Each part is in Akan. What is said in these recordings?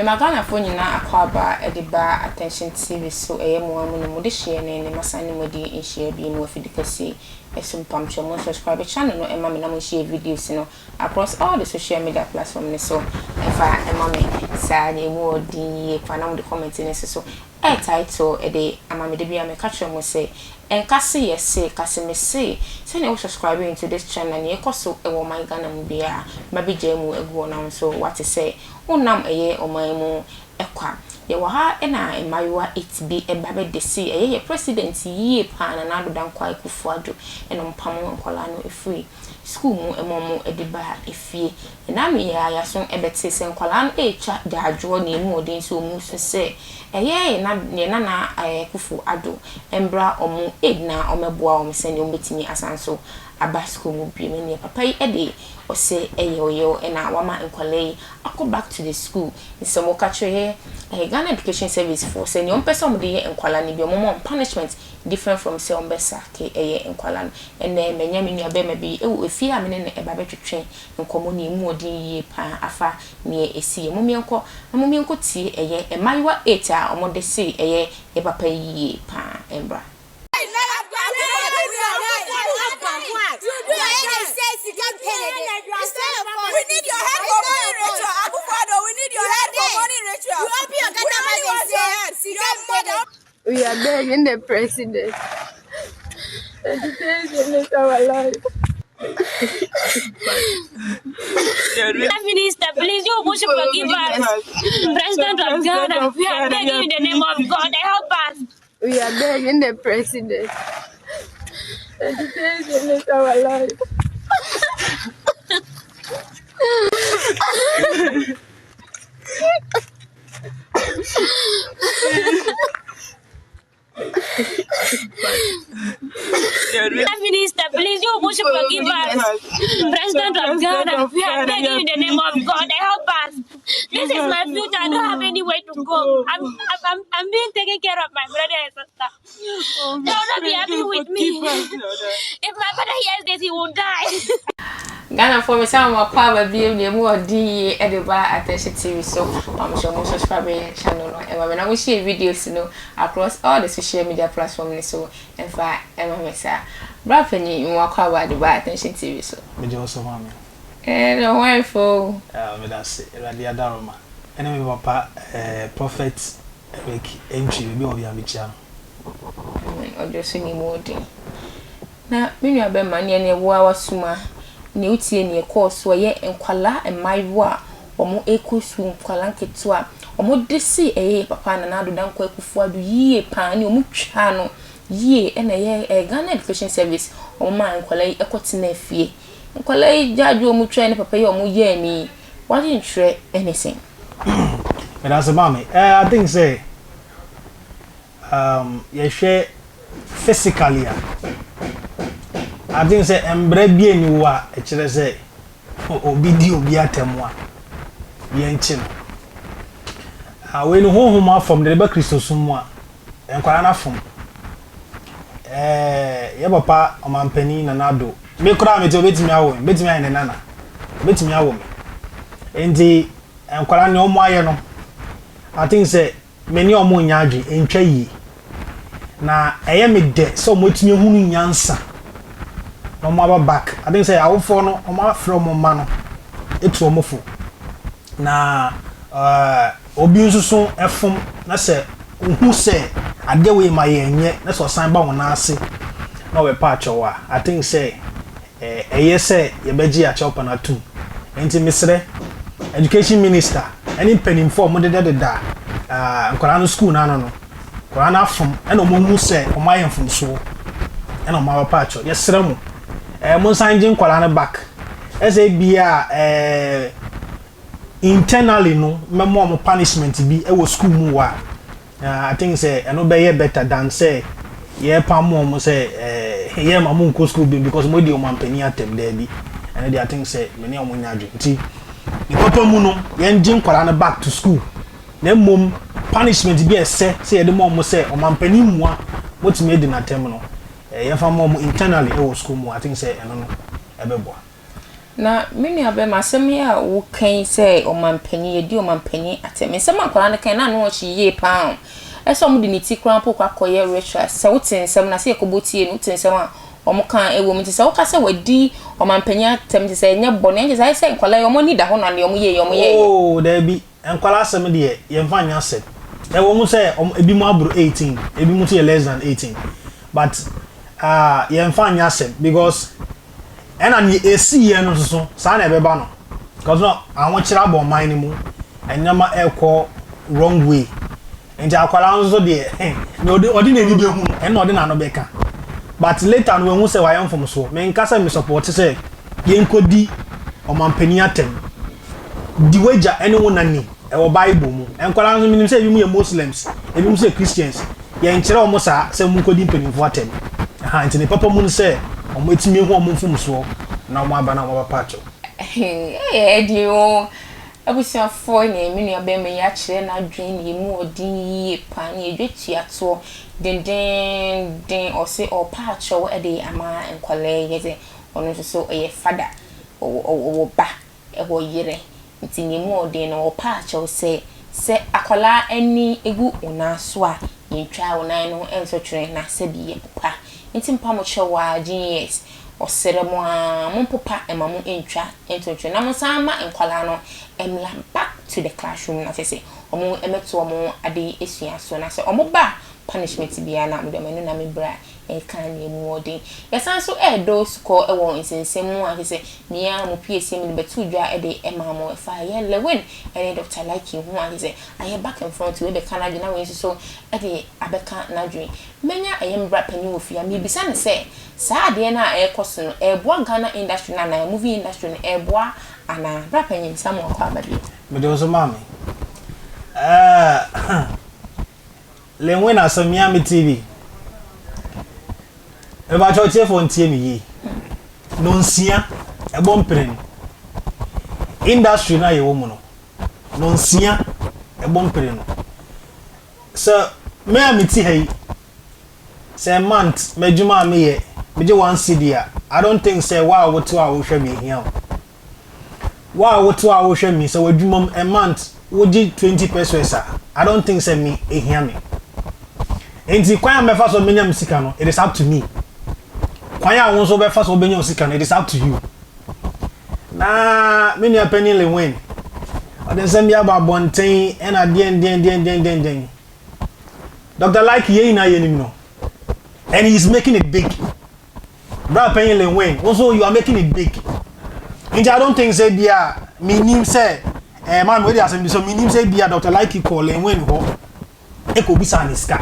Mema Ghanafoɔ nyinaa akwaaba de ba Attention TV so ɛyɛ mo ara mo ne mo dehyeɛ ne ne masan ne mo adi nhyia bi mu afidi kɛseɛ so mpamokyɛw mo subscribe channel no ɛma me na mo share videos no across all the social media platform no so ɛfa ɛma me saa na ɛmu ɔden yie paa na mo de comment no nso so Air title de ama me dabia meka kyerɛ mo sɛ ɛnka se yɛ se ka se me se sɛnea wo subscribe into this channel nea ɛkɔ so wɔ ɔman Ghana mu biara ma bi gyae mu agu hɔ na wo nso wate sɛ wo nam ɛyɛ ɔman mu kwa yɛwɔ ha na mmayewa it bi ba bɛ de se ɛyɛ yɛ president yie paa Nana Addo Dankwa Akufo Addo ɛna ɔmo pamo nkwadaa no firi school mu ma ɔmo de ba efie Ɛnam yɛ a yɛaso bɛte sɛ nkwadaa no retwa gyaadwoɔ na ɛmu ɔden nso wɔn su sɛ ɛyɛ yɛn Nana Akuffo Addo mbra wɔn aid na ɔmmɛboa wɔn sɛdeɛ wɔbɛtumi asan nso aba sukuu mu bio. Ɛnneɛ papa yi de ɔsɛ yɛ ɔyɛ na wama nkwadaa yi akɔ back to the school. Nsɛm wɔka kyerɛ yɛ Ghana Education Service foɔ sɛ deɛ wɔpɛ sɛ wɔde yɛ nkwadaa no bi wɔmma wɔn punishment different from sɛ wɔbɛ sacke ɛyɛ nkwadaa no. Ɛnnɛ manya me nua barima bi wɔ efie a me ne no ba bɛtwetwe nkɔmmɔ nea emu wɔ den yie paa afa nea ɛsiiɛ. Mommyɛnkɔ na mommyɛnkɔ tie ɛyɛ mmaayewa eit a wɔde see ɛyɛ yɛ papa yi yie paa mmra. We are begging the president. Education is our life. Prime Minister, please, you should forgive us. President of Ghana, we are begging in the name of God, help us. We are begging the president. Education is our life. Prime Minister, please, you should forgive us. President of Ghana, we are begging in the name of God, help us. This is my future. I don't have anywhere to go. I'm, I'm, I'm, I'm being taken care of my brother and sister. They will not be happy with me. If my father hears this, he will die. Ghanafoɔ mesan mo akɔ aba bio deɛ mu ɔden yie de ba Atɛhye TV so pamohyɛ mo subscribe yɛn channel no ɛma me na mo share videos no across all the social media platform no so ɛmfa ɛma me saa bra panyin mo akɔ aba de ba Attention TV so. Megye wo so maame. Ɛɛ na ho ayɛ fɛ o. Ah meda ase Awurade adaroma ɛne me papa eh prophet Eric Antwi baabi a ɔwɔ biara mekyia no. Amen ɔdwo so ne mu ɔden. Na me nua bɛma neɛ neɛ woa wasuma neɛ wotie neɛ ɛkɔɔ so ɛyɛ nkwalaa mmaayewa a wɔn ɛkɔ sukuu nkwalaa nketewa a wɔn de se ɛyɛ yɛ papa Nana Addo Dankwa Akufo Addo yie paa ne wɔn twaa no yie ɛna ɛyɛ ɛyɛ Ghana Education Service wɔn maa nkwalaa yi ɛkɔ tenaa fie nkwalaa yi gyaadwo wɔn twaa ne papa yi a wɔn yɛɛ ne yi w'adwenkyerɛ ɛne sɛn? Medase maame eh I think sɛ um yɛhwɛ physically a, I think sɛ mbra bi nni hɔ a ɛkyerɛ sɛ obi di obi atɛm a yɛnkye no. Ah, wei no honhom afam de ba Kristosom mu a, nkwadaa no afom. Ɛɛ, yɛ papa ɔmampanin Nana Addo, me koraa mete obetumi awo me, obetumi ayɛ ne nana, obetumi awo me. Nti nkwadaa nea wɔn ayɛ no, I think sɛ Me ne wɔn nyɛ adwene, ɛntwa yie. Na ɛyɛ me dɛ sɛ wɔatumi ahunu nyansa na wɔaba back. I think sɛ awofoɔ no wɔafrɛ wɔn mma no atu wɔn fo. Na uh, obi nso so fom na sɛ ohu sɛ adeɛ wei ma yɛnyɛ na sɛ ɔsan ba wɔn nan ase na ɔbɛpa akyɛw a, I think sɛ ɛyɛ sɛ yɛbɛgye akyɛwpa no atom. Enti mesrɛ Education Minister ne mpanimfoɔ a wɔdedadeda nkwadaa no sukuu no ano no, nkwadaa no afom na wɔahu sɛ wɔayɛ mfomsoɔ na wɔabɛpa akyɛw. Yɛsrɛ mo, monsan gye nkwadaa no back. Ɛsɛ ebia internally no mɛma wɔn punishment bi wɔ sukuu mu hɔ a, Na I think sɛ ɛno bɛyɛ better than sɛ yɛpam wɔn sɛ eh, yɛma mo nkɔ school bi because mo adi ɔmanpanin atɛm daabi. Ɛno deɛ I think sɛ me ne wɔn nyɛ adwene. Nti ne papa mu no yɛngye nkwadaa no back to school na mmom punishment bi a ɛsɛ sɛ yɛde ma wɔn sɛ ɔmanpanin mua motumi adi n'atɛm no eh, yɛmfa ma wɔn internally wɔ school mu. I think sɛ ɛno no ɛbɛboa. Na me nua bɛma asɛm yi a woka yi sɛ ɔmanpanyin, yɛdi ɔmanpanyin atɛm. Nsɛm a nkwadaa no ka yi, na ano ɔhye yie paa o. Ɛsɛ sɛ wɔde ne ti koraa mpo kɔ akɔyɛ rituals. Sɛ wote nsɛm no ase yɛkɔbɔ tie no, wote nsɛm a wɔka a ɛwɔ mu. Nti sɛ woka sɛ wɔadi ɔmanpanyin atɛm nti sɛ ɛnyɛ bɔne, ɛnkyɛ sɛ ayɛ sɛ nkwadaa yi wɔn ani da hɔ na deɛ wɔyɛeɛ wɔyɛeɛ. Oo, daabi. Nkwadaa asɛm deɛ, yɛmfa nyɛ asɛm. Ɛwɔ mu sɛ wɔn, ebinom aboro 18, ebinom nso yɛ less than 18. But ah, yɛmfa nyɛ asɛm because ɛna nea ɛsiiɛ no nso so, saa na ɛbɛba no. Because na ahokyere abɔ ɔman no mu, nneɛma ɛrekɔ wrong way. Nti akwadaa no nso deɛ, nea ɔde ɔde n'ani bɛhu no, ɛno na ɔde n'ano bɛka. But later no wahu sɛ wayɛ mfomsoɔ. Menka sɛ me support sɛ yɛnkɔdi ɔmampanin atɛm. Di w'agya ne wo na ni. Ɛwɔ Bible mu. Nkwadaa no nso menim sɛ ebinom yɛ Muslims, ebinom nso yɛ Christians. Yɛnkyerɛ wɔn saa sɛ wɔnkɔdi mpanimfoɔ atɛm. Aha, nti ne papa mu ne sɛ wɔatumi ahu wɔn mfomsoɔ na wɔaba na wɔabɛpa akyɛw. Ɛyɛ den oo. Abusuafoɔ nea me nua bɛɛma yi akyerɛ n'adwene na emu ɔden yie paa na edwa tua toɔ dendeenden ɔse ɔɔpa akyɛw de ama nkwadaa yi kyɛsɛ ɔno nso so ɔyɛ fada ɔwɔ ɔwɔ ba ɛwɔ yerɛ nti nea emu ɔden no ɔɔpa akyɛw sɛ sɛ akwadaa ani gu wo nan so a yɛntwa wo nan no nso twene na sɛbi yɛ popa nti mpa mo kyɛw aa genius Ɔsrɛ mo ara mompopa mma mo ntwa ntontwene na monsan mma nkwadaa no mmra back to the classroom na kyerɛ sɛ wɔn mmɛto wɔn ade sua so na sɛ wɔn ba a punishment biara na mede wɔn ɛno na me bra ɛka nea ɛmu wɔ den. Yɛsan nso ɛredɔ sukɔ wɔ nsɛnsɛm mu a kyerɛ sɛ me ara mo piesie mede bɛto dwa de ma mo ɛfa yɛ Lewin ɛne Doctor Likey ho a kyerɛ sɛ ayɛ back and front wei bɛka n'adwene na wei nso so ɛde abɛka n'adwene. Mɛnya ɛyɛ me bra panin wɔ fie a mebisa no sɛ Saa adeɛ no a ɛrekɔ so no ɛreboa Ghana industry no anaa movie industry no ɛreboa anaa? Bra panyin Samuel kɔ aba bio. Mede wo so maame. Ɛɛh Lil Wayne asɛm me a me TV. Mepakyɛw tiefoɔ ntie me yie. Nonsia ɛbɔ mprenu. Industry no a yɛwɔ mu no, nonsia ɛbɔ mprenu. Sɛ me a mete ha yi, Sɛ month m'adwuma a meyɛ megye one cedi a, I don't think sɛ wo a wote hɔ a wohwɛ me ehia wo. Wo a wote hɔ a wohwɛ me sɛ w'adwuma mu a month wogye 20 pesos a, I don't think sɛ me ehia me. Enti kwan a mɛfa so menya me sika no, it is up to me. Kwan a wo nso wobɛfa so wobɛnya wo sika no, it is up to you. Na me nua panyin Lewin, ɔde nsɛm bi aba abɔnten ɛna deɛn deɛn deɛn deɛn deɛn deɛn. Doctor Likey yɛn nyinaa yɛnim no and he is making it big. Bra panyin Lil Wayne, wo nso you are making it big. Nti I don't think sɛ bia menim sɛ eh, maame wei de asɛm bi so menim sɛ bia Doctor Likey kɔ Lil Wayne hɔ ɛkɔ bisa ne sika.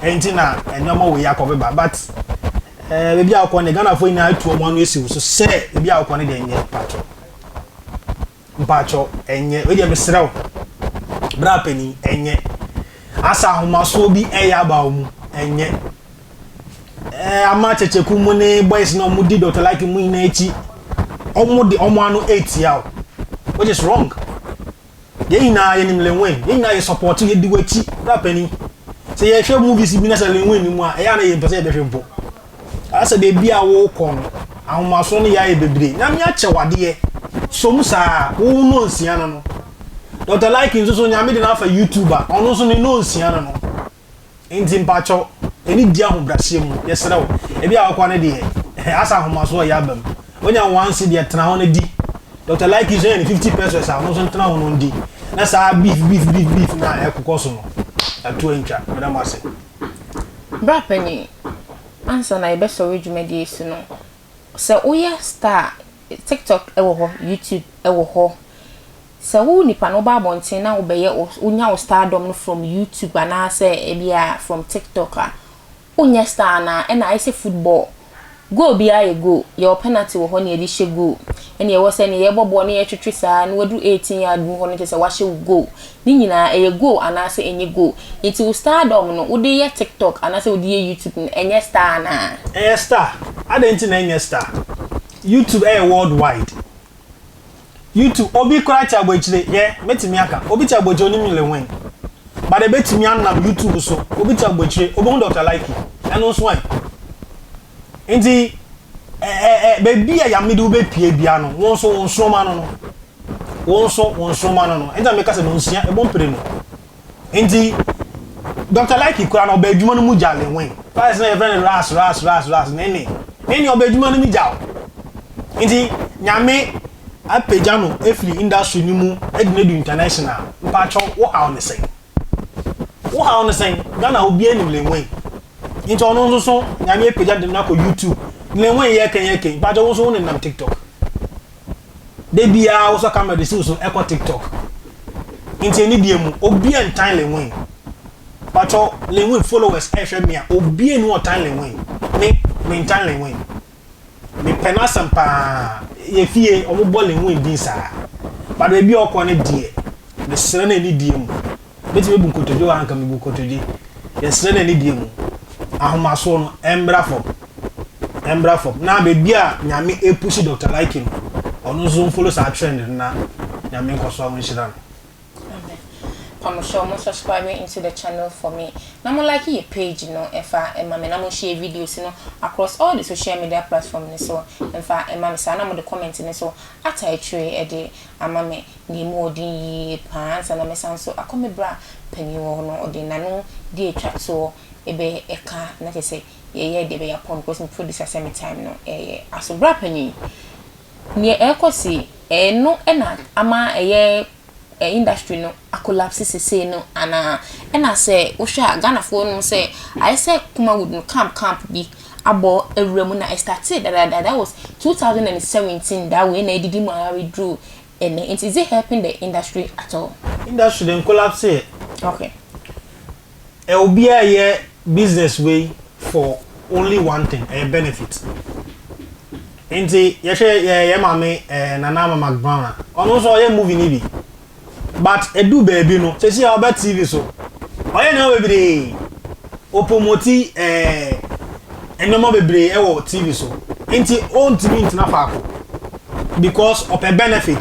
Ɛnti na nneɛma wei akɔ beba but eh, baabi a wokɔ ne Ghanafoɔ nyinaa atu wɔn ano asi wo so sɛ baabi a wokɔ ne deɛ nyɛ patro. Mpakyɛw ɛnyɛ wei deɛ mesrɛ wo bra panin ɛnyɛ asa ahomasoɔ bi ɛyɛ aba wo mu ɛnyɛ ɛɛ ama kyɛkyɛku mu ne boys na ɔmo di Dr. Like mu nyinaa akyi ɔmo de ɔmo ano ɛtia wo which is wrong. Yɛn nyinaa yɛnim Lil Wayne, yɛn nyinaa yɛ support yɛdi w'akyi bra panin. Sɛ yɛhwɛ movies bi na sɛ Lil Wayne ni mu a, ɛyɛ a na yɛmpɛ sɛ yɛbɛhwɛ mpo. Asɛ baabi a wokɔ no, ahomaso no yɛ ayɛ bebree. Nyame akyɛ wo adeɛ, sɔ mu saa, wo nonsia no no. Doctor Likee nso so Nyame de no afa YouTube a, ɔno nso ne nonsia no no. Nti mpakyɛw, ɛni di ahobrɛaseɛ mu, yɛsrɛ wo. Ebi a wokɔ no deɛ, asa ahomasoɔ ɔyɛ aba mu. Wonya one cedi a, tena hɔ na di. Doctor Likee nso anya ne 50 pesos a, ɔno nso ntena hɔ na ɔndi. Na saa beef beef beef beef no a ɛkokɔ so no, ɛto antwa. Meda mo ase. Bra panin, ansa na yɛbɛsɔre dwumadie yi so no, sɛ woyɛ star a, TikTok wɔ hɔ, YouTube wɔ hɔ, Sɛ wo nipa no woba abɔnten na wobɛyɛ wo wonya wo stardom no from YouTube anaasɛ ebia from TikTok a, wonyɛ star anaa? Ɛna ayɛ sɛ football, goal biara yɛ goal, yɛwɔ penalty wɔ hɔ na yɛde hyɛ goal, ɛna ɛwɔ sɛ nea yɛbɔ bɔɔl na yɛtwetwe saa na waduru 18 yard mu hɔ no kyerɛ sɛ wahyɛ wo goal. Ne nyinaa ɛyɛ goal anaasɛ ɛnyɛ goal. Nti wo stardom no wode yɛ TikTok anaasɛ wode yɛ YouTube no ɛnyɛ star anaa? Ɛyɛ star. Adɛn nti na ɛnyɛ star? YouTube ɛyɛ worldwide. YouTube obi koraa te aboakyire hwɛ mɛtumi aka obi te aboakyire onim Lil Wayne but ɛbɛtumi anam YouTube so obi te aboakyire obehu Doctor Likey ɛno nso ɛ nti. Ɛ ɛ baabi a Nyame de wo bɛpue bia no, wo nso wo nsoroma no no. Wo nso wo nsoroma no no. Nti na meka sɛ nonsia ɛbɔ mprenu. Nti Doctor Likey koraa no ɔba adwuma no mu gya Lewin. First na yɛfrɛ no Ras Ras Ras Ras Nene. Nene ɔba adwuma no mu gya o. Nti Nyame apagya no afiri industry no mu de no adu international. Mpakyɛw wo haw ne sɛn? Wo haw ne sɛn? Ghana obiara nim Lewin. Nti ɔno nso so Nyame apagya de no akɔ YouTube. Lewin yɛkɛn yɛkɛn. Mpakyɛw wo nso wo nenam TikTok. Da biara wosɔ camera de si wo so ɛkɔ TikTok. Nti ɛni deɛ mu obi ntan Lil Wayne. Patro Lil Wayne followers ɛhwɛ me a obi ni ɔtan Lil Wayne. Me me ntan Lil Wayne. Me pɛ n'asɛm paa. Yɛ fie ɔmo bɔ Lil Wayne din saa. But baabi a ɔkɔ no deɛ mesrɛ no ɛni deɛ mu. Mɛtumi abu nkotodwe wɔ ha anka mebu nkotodwe. Yɛsrɛ no anidie mu. Ahomasoɔ no, ɛmmra fam. Ɛmmra fam. Na baabi a Nyame ɛpushi Doctor Likey no, ɔno nso mfollow saa trend no na Nyame nkɔso ara nhyira no. Amen. Pamohyɛw mo subscribe into the channel for me na mo like yɛ page no ɛfa ɛma me na mo share videos no across all the social media platform no so ɛmfa ɛma me saa na mo de comment no so ata akyire ɛde ama me Nea emu wɔ den yiye paa ansa na mɛsan nso akɔ me bra panyin wɔ hɔ no, ɔde n'ano di atwa toɔ bɛ ɛka na kyerɛ sɛ yɛyɛ deɛ ɛbɛyɛ apɔn because me producer sɛ me time no ɛyɛ aso. Bra panyin, nea ɛrekɔ so yi, ɛno na ama ɛyɛ industry no akolapse sesei no anaa? Ɛna sɛ wohwɛ a Ghanafoɔ nom sɛ ayɛ sɛ Kumawood no camp camp bi abɔ awura mu na ɛstartee dadaada that was 2017 that way na ɛdidi mu ara bɛduru ɛnɛ nti is it helping the industry at all? Industry de nkolapse yɛ. Okay. Ɛ obiara yɛ business wei for only one thing ɛyɛ benefit. Nti yɛhwɛ yɛ yɛ maame ɛɛ Nana Ama McBrown a ɔno nso ɔyɛ movie ni bi. But ɛduu baabi no, seesei a ɔba TV so, ɔyɛ nneɛma bebree. Ɔpromoti ɛɛ nneɛma bebree ɛwɔ TV so. Nti ɔntumi ntena faako because ɔpɛ benefit.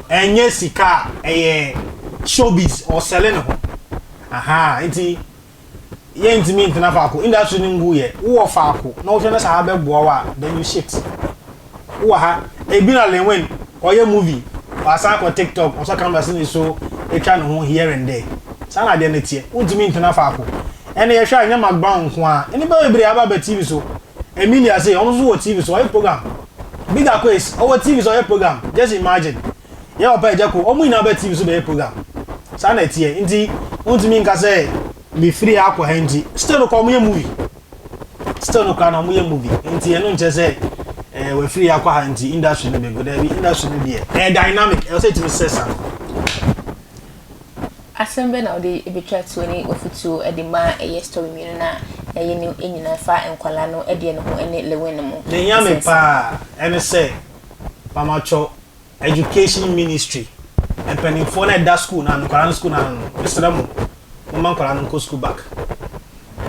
Ɛnyɛ sika a ɛyɛ showbiz, ɔsɛle ne ho. Aha, nti Yɛntumi ntena faako. Industry no ngu yɛ. Wowɔ faako na wohwɛ na sɛ ha bɛboa wo a, then you shift. Wowɔ ha, ebi na Lil Wayne, ɔyɛ movie, wasan akɔ TikTok, ɔsɔ camera si ne so etwa ne ho here and there. Saa na adeɛ no teɛ. Wontumi ntena faako. Ɛnna yɛhwɛ a, ɛnyɛ McBrown nko ara. Nnipa bebree aba aba TV so. Emilia sei, ɔno nso wɔ TV so, ɔyɛ program. Big Akwes, ɔwɔ TV so, ɔyɛ program. Just imagine. Yɛ papa agya ko, wɔn nyinaa ba TV so bɛyɛ program. Saa na ɛteɛ. Nti, wontumi nka sɛ mefiri ha akɔ ha nti. Still no koraa wɔyɛ movie. Still no koraa na wɔyɛ movie. Nti ɛno nkyerɛ sɛ eh, wafiri ha akɔ ha nti industry no bɛgu. Daabi, industry no deɛ ɛyɛ dynamic. Ɛwɔ sɛ ɛtumi sesa. Asɛm bɛn na wode bɛtwa toɔ ne w'afotuo de ma ɛyɛ story mmienu no a yɛayɛ no nyinaa fa nkwadaa no deɛ no ho ne Lewin no mu Deɛ ɛhia me nsɛnsɛm? paa ɛne sɛ, Pamatwɔ, Education ministry mpaninfoɔ no a ɛda school no ano, nkwadaa no school no ano no, mesrɛ mo, momma nkwadaa no nkɔ school back.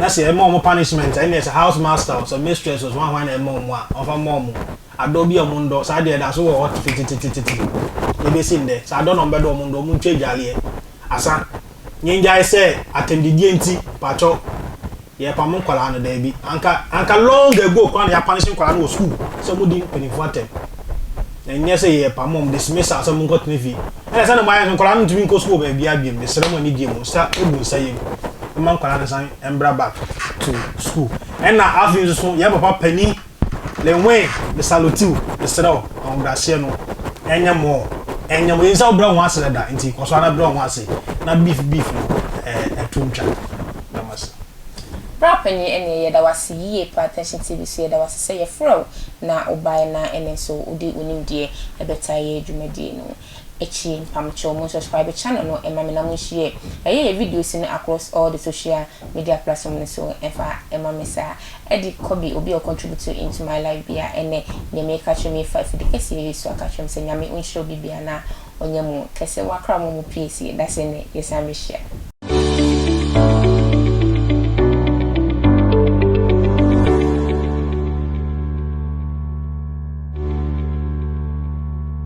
Na sɛ yɛma wɔn punishment a, ɛnneɛ sɛ house master o, sɛ mistress o, sɛ hwan hwan na ɛma wɔn a, wɔmfa mma wɔn. Adɔ bi a wɔn ndɔ, saa deɛ ɛda so wɔ hɔ tetetetetete ɛbɛsi nnɛ. Sɛ adɔ na wɔbɛdɔ wɔn ndɔ, wɔn ntwa adwaleɛ. Asa. Yɛngyae sɛ atɛmdidie nti, paatwɔ. Yɛrepamo nkwadaa no? Daabi. Anka, anka long ago koraa na yɛapanishe nkwadaa no wɔ sukuu sɛ wɔdi mpanimfoɔ atɛm. Na ɛnyɛ sɛ yɛrepamo wɔn, dismissal, sɛ monkɔtena fie. Ɛna sɛdeɛ moayɛ nso, nkwadaa no ntumi nkɔ sukuu wɔ baabiara biom. Mesrɛ mo anidie mu, nsa gu nsa yam. Momma nkwadaa no nsan mbra back to school. Ɛna afei nso so, yɛn papa panin Lewin, me salute wo, mesrɛ wo, ahobrɛaseɛ no, ɛnyɛ more, ɛnyɛ more. Yɛn sɛ wobrɛ wo ho ase dada, nti kɔ so ara brɛ wo ho ase na beef beef no, ɛɛ, ɛto ntwa. Meda mo ase. Bra panyin ɛneɛ yɛda wo ase yie paa Attention TV so yɛda wo ase sɛ yɛfrɛ wo na wobaeɛ na ɛnɛ nso wode wo nimdeɛ ɛbɛtaa yɛ dwumadie no akyi mpamokyɛw mo nsubscribe channel no ɛma me na mo nshare ɛyɛ yɛ videos no across all the social media platform no so ɛmfa ɛma me saa ɛde kɔ bi obi a ɔcontribute into my life bia ɛnɛ deɛ meka kyerɛ me fa afidi kɛseɛ yi so aka kyerɛ me sɛ Nyame ɔnhyira obi bia na ɔnyɛ mo kɛse wakra mo mo piesie dasɛ nɛ yɛsan bɛhyia.